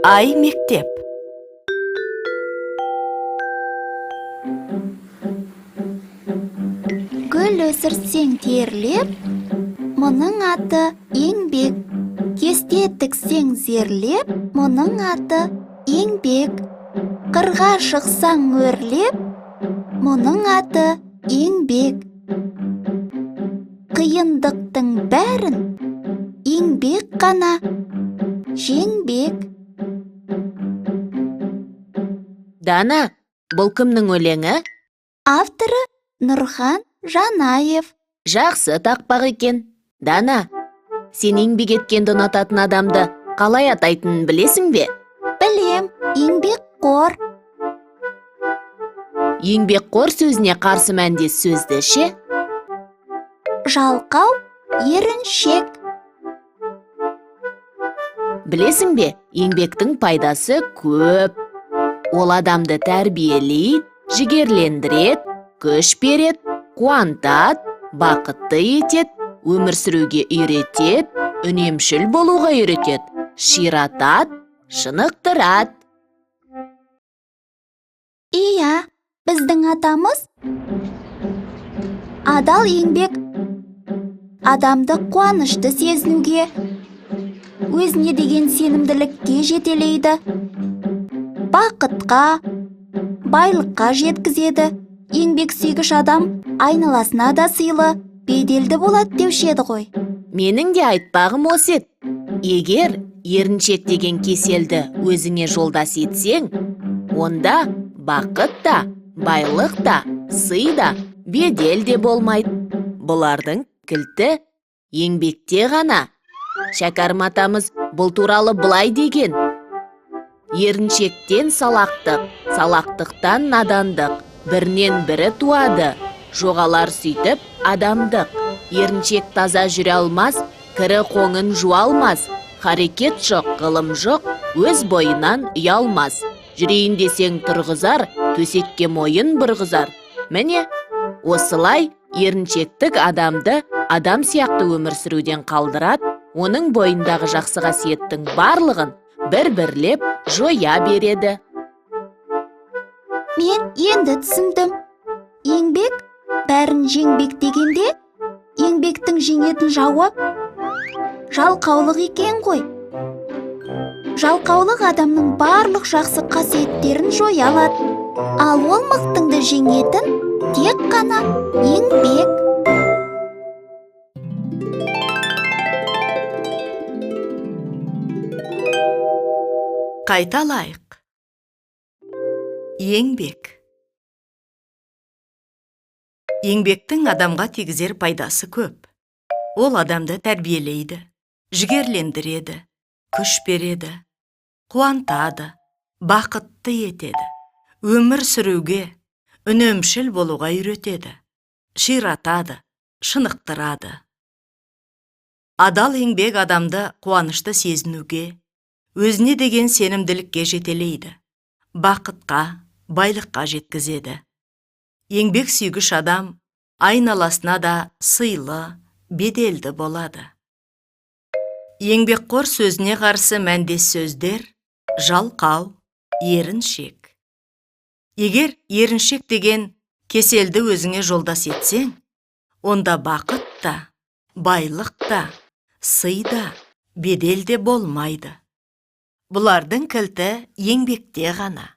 Ай мектеп. Гүл өсірсең терлеп, мұның аты еңбек. Кесте тіксең зерлеп, мұның аты еңбек. Қырға шықсаң өрлеп, мұның аты еңбек. Қиындықтың бәрін еңбек қана жеңбек. Дана, бұл кімнің өлеңі? Авторы Нұрхан Жанаев. Жақсы тақпақ екен. Дана, сен еңбек еткенді ұнататын адамды қалай атайтынын білесің бе? Білем, еңбекқор. Еңбекқор сөзіне қарсы мәндес сөзді ше? Жалқау, еріншек. Білесің бе, еңбектің пайдасы көп. Ол адамды тәрбиелейді, жігерлендіреді, күш береді, қуантады, бақытты етеді, өмір сүруге үйретеді, үнемшіл болуға үйретеді, ширатады, шынықтырады. Иә, біздің атамыз адал еңбек адамды қуанышты сезінуге, өзіне деген сенімділікке жетелейді, бақытқа, байлыққа жеткізеді. Еңбек сүйгіш адам айналасына да сыйлы, беделді болады деуші еді ғой. Менің де айтпағым осы еді. Егер еріншек деген кеселді өзіңе жолдас етсең, онда бақыт та, байлық та, сый да, бедел де болмайды. Бұлардың кілті еңбекте ғана. Шәкәрім атамыз бұл туралы былай деген: Еріншектен салақтық, салақтықтан надандық, бірінен бірі туады, жоғалар сөйтіп адамдық. Еріншек таза жүре алмас, кірі қоңын жуа алмас, харекет жоқ, ғылым жоқ, өз бойынан ұялмас. Жүрейін десең тұрғызар, төсекке мойын бұрғызар. Міне, осылай еріншектік адамды адам сияқты өмір сүруден қалдырады, оның бойындағы жақсы қасиеттің барлығын бір-бірлеп жоя береді. Мен енді түсіндім. Еңбек бәрін жеңбек дегенде, еңбектің жеңетін жауы жалқаулық екен ғой. Жалқаулық адамның барлық жақсы қасиеттерін жоя алады. Ал ол мықтыңды жеңетін тек қана еңбек. Қайталайық. Еңбек. Еңбектің адамға тигізер пайдасы көп. Ол адамды тәрбиелейді, жігерлендіреді, күш береді, қуантады, бақытты етеді, өмір сүруге, үнемшіл болуға үйретеді, ширатады, шынықтырады. Адал еңбек адамды қуанышты сезінуге, өзіне деген сенімділікке жетелейді, бақытқа, байлыққа жеткізеді. Еңбек сүйгіш адам айналасына да сыйлы, беделді болады. Еңбекқор сөзіне қарсы мәндес сөздер жалқау, еріншек. Егер еріншек деген кеселді өзіңе жолдас етсең, онда бақыт та, байлық та, сый да, бедел де болмайды. Бұлардың кілті еңбекте ғана.